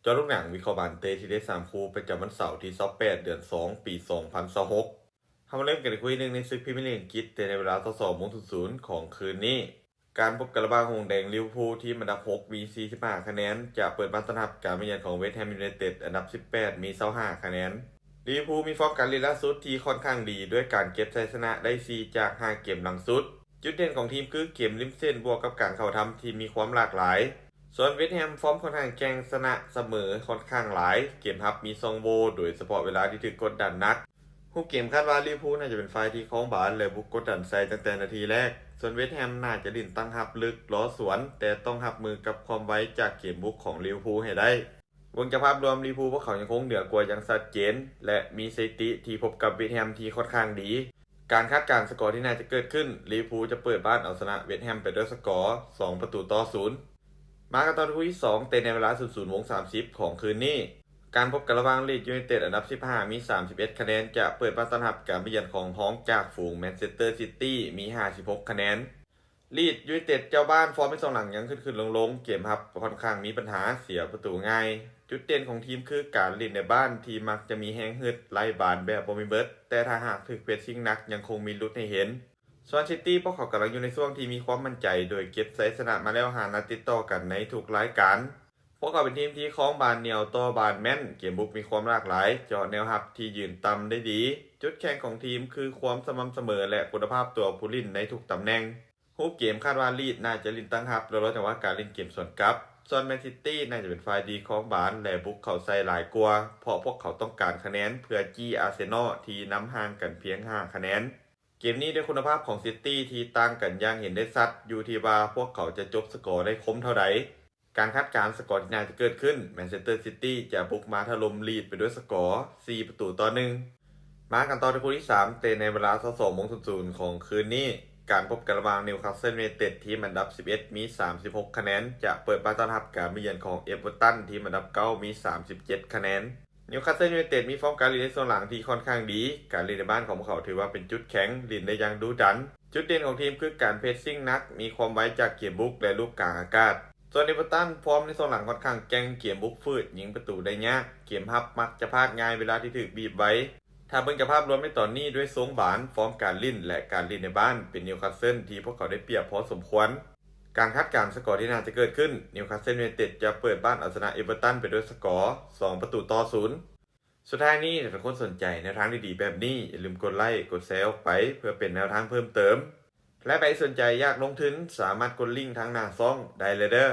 ເຈາະລູກໜັງວິເຄາະບານເຕະທີ່ເຕະສາມຄູ່ປະຈຳວັນເສົາທີຊາວແປດ ເດືອນສອງ ປີສອງພັນຊາວຫົກ. ເຮົາມາເລີ່ມກັນອີກຄູ່ໜຶ່ງໃນສຶກພຣີເມຍລີກອັງກິດ ເຕະໃນເວລາຊາວສອງໂມງສູນສູນຂອງຄືນນີ້. ການພົບກັນລະຫວ່າງຫົງແດງລິເວີພູ ທີມອັນດັບຫົກມີສີ່ສິບຫ້າຄະແນນ ຈະເປີດບ້ານຕ້ອນຮັບການມາເຢືອນຂອງເວສແຮມຢູໄນເຕັດ ອັນດັບສິບແປດມີຊາວຫ້າຄະແນນ. ລິເວີພູມີຟອມການຫຼິ້ນລ່າສຸດທີ່ຂ້ອນຂ້າງດີ ດ້ວຍການເກັບໄຊຊະນະໄດ້ສີ່ຈາກຫ້າເກມຫຼັງສຸດ. ຈຸດເດັ່ນຂອງທີມຄືເກມລິມເສັ້ນບວກກັບການເຂົ້າທຳທີ່ມີຄວາມຫຼາກຫຼາຍ. ສ່ວນເວສແຮມຟອມຂ້ອນຂ້າງແກ່ງ, ຊະນະສະເໝີຂ້ອນຂ້າງຫຼາຍ, ເກມຮັບມີຊ່ອງໂຫວ່ ໂດຍສະເພາະເວລາທີ່ຖືກກົດດັນໜັກ. ຮູບເກມຄາດວ່າລິເວີພູໜ້າຈະເປັນຝ່າຍທີ່ຄອງບານ ແລະ ບຸກກົດດັນໃສ່ຕັ້ງແຕ່ນາທີແລກ, ສ່ວນເວສແຮມໜ້າຈະຫຼິ້ນຕັ້ງຮັບເລິກລໍສວນ, ແຕ່ຕ້ອງຮັບມືກັບຄວາມໄວຈາກເກມບຸກຂອງລິເວີພູໃຫ້ໄດ້. ເບິ່ງຈາກພາບລວມ, ລິເວີພູພວກເຂົາຍັງຄົງເໜືອກວ່າຢ່າງຊັດເຈນ ແລະ ມີສະຖິຕິທີ່ພົບກັບເວສແຮມທີ່ຂ້ອນຂ້າງດີ. ການຄາດການສະກໍທີ່ໜ້າຈະເກີດຂຶ້ນ, ລິເວີພູຈະເປີດບ້ານເອົາຊະນະເວສແຮມໄປດ້ວຍສະກໍສອງປະຕູຕໍ່ສູນ. ມາກັນຕໍ່ທີ່ຄູ່ທີສອງ ເຕະໃນເວລາສູນສູນໂມງສາມສິບຂອງຄືນນີ້. ການພົບກັນລະຫວ່າງລີດຢູໄນເຕັດ ອັນດັບສິບຫ້າມີສາມສິບເອັດຄະແນນ ຈະເປີດບ້ານຕ້ອນຮັບການມາເຢືອນຂອງຮອງຈາກຝູງແມນເຊັສເຕີຊິຕີມີຫ້າສິບຫົກຄະແນນ. ລີດຢູໄນເຕັດເຈົ້າບ້ານ ຟອມໃນຊ່ວງຫຼັງຍັງຂຶ້ນໆລົງໆ, ເກມຮັບຂ້ອນຂ້າງມີບັນຫາ, ເສຍປະຕູງ່າຍ. ຈຸດເດັ່ນຂອງທີມຄືການຫຼິ້ນໃນບ້ານທີ່ມັກຈະມີແຮງຮຶດໄລ່ບານແບບບໍ່ມີເບິດ, ແຕ່ຖ້າຫາກຖືກເພຣສຊິງໜັກຍັງຄົງມີຫຼຸດໃຫ້ເຫັນ. ສ່ວນຊິຕີ ພວກເຂົາກຳລັງຢູ່ໃນຊ່ວງທີ່ມີຄວາມໝັ້ນໃຈ ໂດຍເກັບໄຊຊະນະມາແລ້ວຫ້ານັດຕິດຕໍ່ກັນໃນທຸກລາຍການ. ພວກເຂົາເປັນທີມທີ່ຄອງບານໜຽວຕໍ່ບານແມ່ນ, ເກມບຸກມີຄວາມຫຼາກຫຼາຍ, ເຈາະແນວຮັບທີ່ຢືນຕ່ຳໄດ້ດີ. ຈຸດແຂງຂອງທີມຄືຄວາມສະໝ່ຳສະເໝີ ແລະ ຄຸນນະພາບຕົວຜູ້ຫຼິ້ນໃນທຸກຕຳແໜ່ງ. ຮູບເກມຄາດວ່າລີດໜ້າຈະຫຼິ້ນຕັ້ງຮັບ ແລະ ລໍຈັງຫວະການຫຼິ້ນເກມສວນກັບ. ສ່ວນແມນຊິຕີໜ້າຈະເປັນຝ່າຍດີຄອງບານ ແລະ ບຸກເຂົ້າໃສ່ຫຼາຍກວ່າ, ເພາະພວກເຂົາຕ້ອງການຄະແນນເພື່ອຈີ້ອາເຊນອລທີ່ນຳຫ່າງກັນພຽງຫ້າຄະແນນ. ເກມນີ້ດ້ວຍຄຸນນະພາບຂອງຊິຕີທີ່ຕ່າງກັນຢ່າງເຫັນໄດ້ຊັດ, ຢູ່ທີ່ວ່າພວກເຂົາຈະຈົບສະກໍໄດ້ຄົມເທົ່າໃດ. ການຄາດການສະກໍທີ່ໜ້າຈະເກີດຂຶ້ນ, ແມນເຊັສເຕີຊິຕີຈະບຸກມາຖະຫຼົ່ມລີດໄປດ້ວຍສະກໍສີ່ປະຕູຕໍ່ໜຶ່ງ. ມາກັນຕໍ່ທີ່ຄູ່ທີສາມ ເຕະໃນເວລາຊາວສອງໂມງສູນຂອງຄືນນີ້. ການພົບກັນລະຫວ່າງນິວຄາສເຊິນຢູໄນເຕັດ ທີມອັນດັບສິບເອັດມີສາມສິບຫົກຄະແນນ ຈະເປີດບ້ານຕ້ອນຮັບການມາເຢືອນຂອງເອເວີຕັນ ທີມອັນດັບເກົ້າມີສາມສິບເຈັດຄະແນນ. ນິວຄາສເຊິນຢູໄນເຕັດມີຟອມການຫຼິ້ນໃນຊ່ວງຫຼັງທີ່ຂ້ອນຂ້າງດີ, ການຫຼິ້ນໃນບ້ານຂອງພວກເຂົາຖືວ່າເປັນຈຸດແຂງ, ຫຼິ້ນໄດ້ຢ່າງດຸດັນ. ຈຸດເດັ່ນຂອງທີມຄືການເພຣສຊິງໜັກ, ມີຄວາມໄວຈາກເກມບຸກ ແລະ ລູກກາງອາກາດ. ສ່ວນເອເວີຕັນ ຟອມໃນຊ່ວງຫຼັງຂ້ອນຂ້າງແກ່ງ, ເກມບຸກຝືດ, ຍິງປະຕູໄດ້ຍາກ, ເກມຮັບມັກຈະພາດງ່າຍເວລາທີ່ຖືກບີບໄວ. ຖ້າເບິ່ງຈາກພາບລວມໃນຕອນນີ້, ດ້ວຍຊົງບານ, ຟອມການຫຼິ້ນ ແລະ ການຫຼິ້ນໃນບ້ານ, ເປັນນິວຄາສເຊິນທີ່ພວກເຂົາໄດ້ປຽບພໍສົມຄວນ. ການຄາດການສະກໍທີ່ໜ້າຈະເກີດຂຶ້ນ, ນິວຄາສເຊິນຢູໄນເຕັດຈະເປີດບ້ານເອົາຊະນະເອເວີຕັນໄປດ້ວຍສະກໍສອງປະຕູຕໍ່ສູນ. ສຸດທ້າຍນີ້, ຖ້າທຸກຄົນສົນໃຈແນວທາງດີໆແບບນີ້, ຢ່າລືມກົດໄລ, ກົດແຊອອກໄປ ເພື່ອເປັນແນວທາງເພີ່ມເຕີມ. ແລະ ໃຜສົນໃຈຢາກລົງທຶນ, ສາມາດກົດລິ້ງທາງໜ້າຊ່ອງໄດ້ເລີຍເດີ້.